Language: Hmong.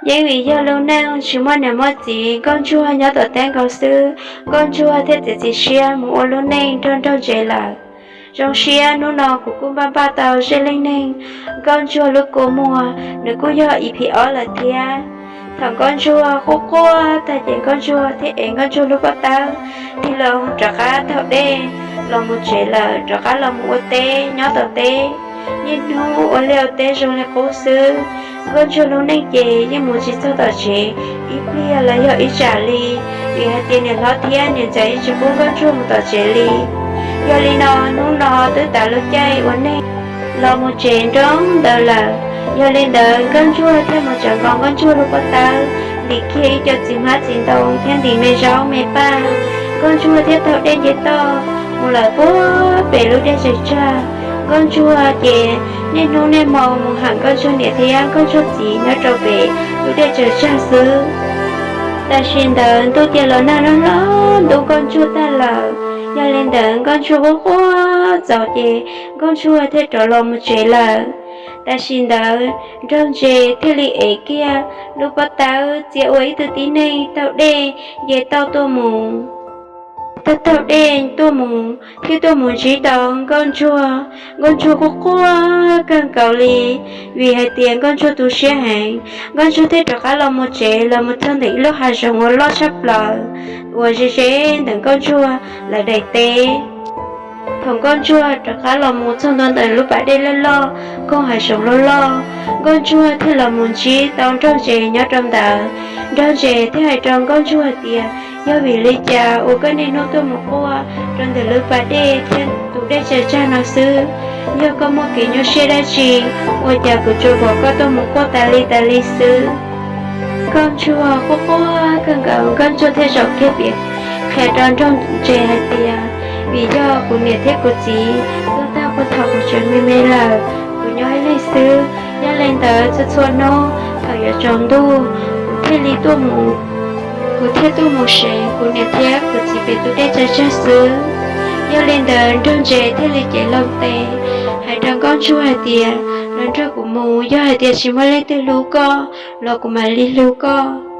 Yeej vim yog lub neej tsis muaj niam muaj txiv, Nkauj Ntsuag nyob tom teb nkaus xwb, Nkauj Ntsuag thiaj txiav txim siab mus ua lub neej nrog Nraug Ntses lawm. Zoo siab hnub no kuv kuj npaj npaj tau zaj leej neeg Nkauj Ntsuag lub kua muag, nws kuj yog ib phim ob lawm thiab. Thaum Nkauj Ntsuag quaj quaj tag ces Nkauj Ntsuag thiaj ev Nkauj Ntsuag lub pob tawb, tig loo rov qab taug dej los mus tsev lawm, rov qab los mus ua teb nyob tom teb. Niaj hnub ua liaj ua teb zoo li qub xwb. Nkauj Ntsuag lub neej ces yeej mus tsis txog tom tsev ib pliag los yog ib tsam li, vim hais tias niam hlob thiab niam ntxawm yeej tsis pub Nkauj Ntsuag mus tom tsev li. Yog li no, hnub no twb tas lub caij ua neeg los mus tsev nroo ntawd lawm. Yog li ntawd Nkauj Ntsuag thiaj mus tsawv nkaus Nkauj Ntsuag lub pob tawb, ntim kiag ib co txiv hmab txiv ntoo thiab ntim me zaub me paj. Nkauj Ntsuag thiaj taug dej nce toj mus lawm puag pem lub dej tsaws tsag. Nkauj Ntsuag ces niaj hnub niaj hmo mus ham Nkauj Ntsuag niam thiab Nkauj Ntsuag txiv nyob rau pem lub dej tsaws tsag xwb. Tam sim ntawd ntuj cia los nag loj loj ntuj Nkauj Ntsuag tag lawm. Yog li ntawd Nkauj Ntsuag quaj quaj txaus ces Nkauj Ntsuag thiaj rov los mus tsev lawm. Tam sim ntawd Nraug Ntses thiaj li ev kiag lub pob tawb txia ua ib tug tib neeg taug dej nce toj tuaj mus. Taug taug dej tuaj mus thiaj tuaj mus ntsib tau Nkauj Ntsuag. Nkauj Ntsuag quaj quaj kawg nkaus li, vim hais tias Nkauj Ntsuag tu siab heev. Nkauj Ntsuag thiaj rov qab los mus tsev, los mus txog ntawm ib lub hav zoov uas loj tshaj plaws uas ze ze ntawm Nkauj Ntsuag lawv daim teb. Thaum Nkauj Ntsuag rov qab los mus txog ntua ntawm lub pas dej loj loj, koog hav zoov loj loj, Nkauj Ntsuag thiaj los mus ntsib tau Nraug Ntses nyob rau ntawd. Nraug Ntses thiaj hais rau Nkauj Ntsuag hais tias, yog vim li cas uas koj niaj hnub tuaj mus quaj rau ntawm lub pas dej thiab tus dej tsaws tsag no xwb? Yog koj muaj kev nyuaj siab dab tsi, ua cas kuv tsuas pom koj tuaj mus quaj tas li tas li xwb? Nkauj Ntsuag quaj quaj kawg nkaus, Nkauj Ntsuag thiaj zaum kiag pem qhia rau Nraug Ntses hais tias, vim yog kuv niam thiab kuv txiv tuag tag puag thaum kuv tseem me me lawm, kuv nyob ib leeg xwb. Yog li ntawd txhua txhua hnub thaum yuav tsaus ntuj, kuv thiaj li tuaj mus, kuv thiaj tuaj mus sev kuv niam thiab kuv txiv pem tus dej tsaws tsag xwb. Yog li ntawd Nraug Ntses thiaj li cev loo tes hais rau Nkauj Ntsuag hais tias, los nrog kuv mus, yog hais tias tsis muaj leej twg hlub koj los kuv mam li hlub koj.